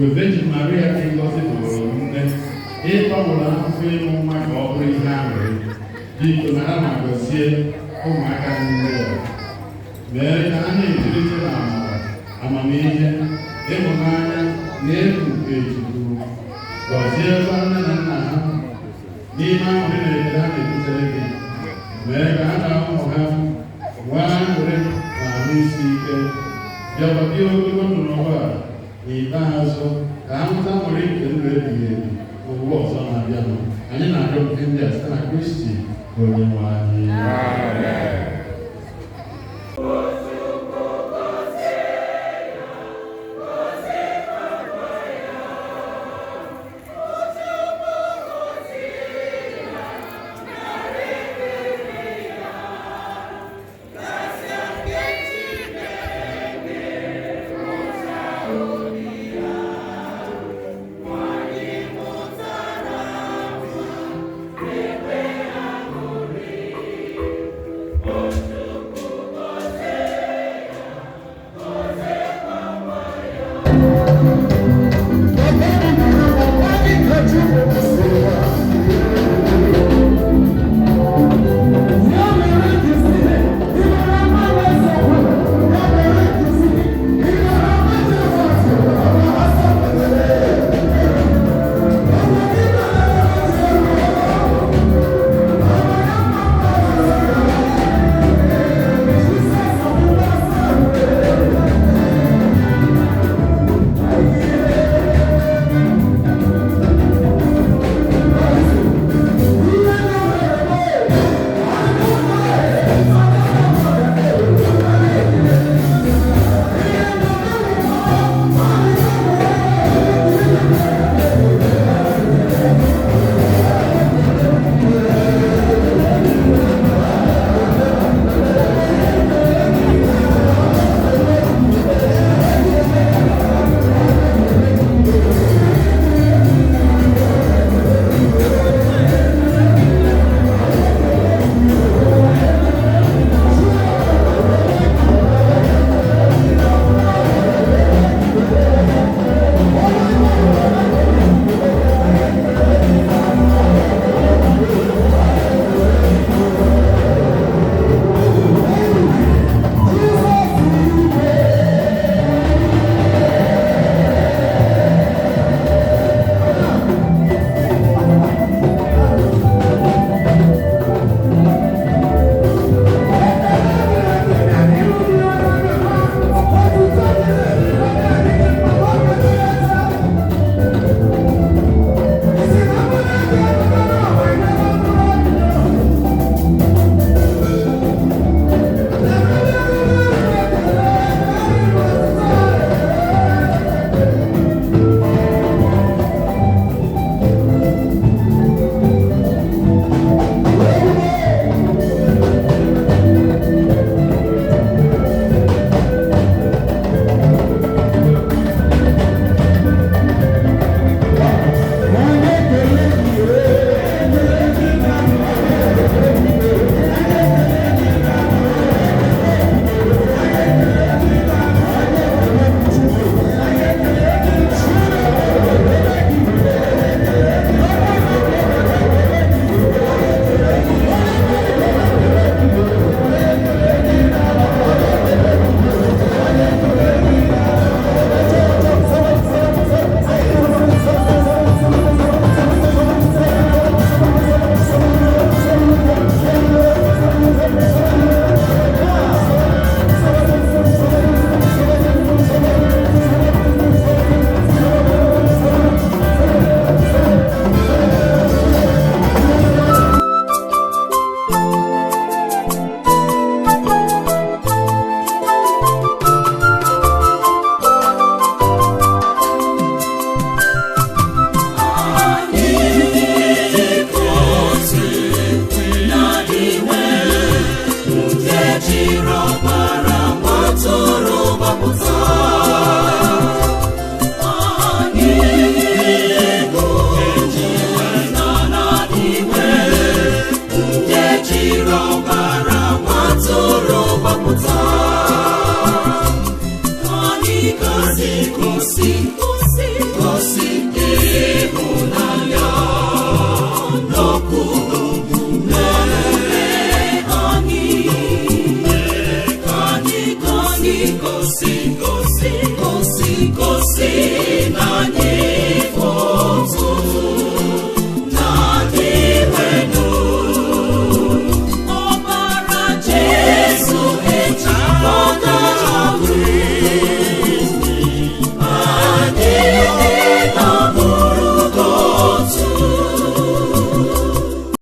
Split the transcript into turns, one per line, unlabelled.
Mgbe Virgin Maria dị ngọzi bụrụ nne, ịgbanwere ahụhụ ịmụ nwa ka ọ bụrụ ihe aṅụrị. Biko nara ma gọzie ụmụaka ndị a. Mee ka ha na-etolite na amara, amamihe, ịhụnanya na egwu nke Chukwu. Gọziekwa nne na nna ha n'ime aṅụrị na ekele ha na-ebutere gị. Mee ka ha na ụmụ ha nwee aṅụrị na ahụ isi ike, bịakwa bie ogologo ndụ n'ụwa a. N'ikpeazụ, ka ha nweta aṅụrị nke ndụ ebighị ebi n'ụwa ọzọ na-abịanụ. Anyị na-arịọ nke ndị a site na Kristi onye nwe anyị.
Amen.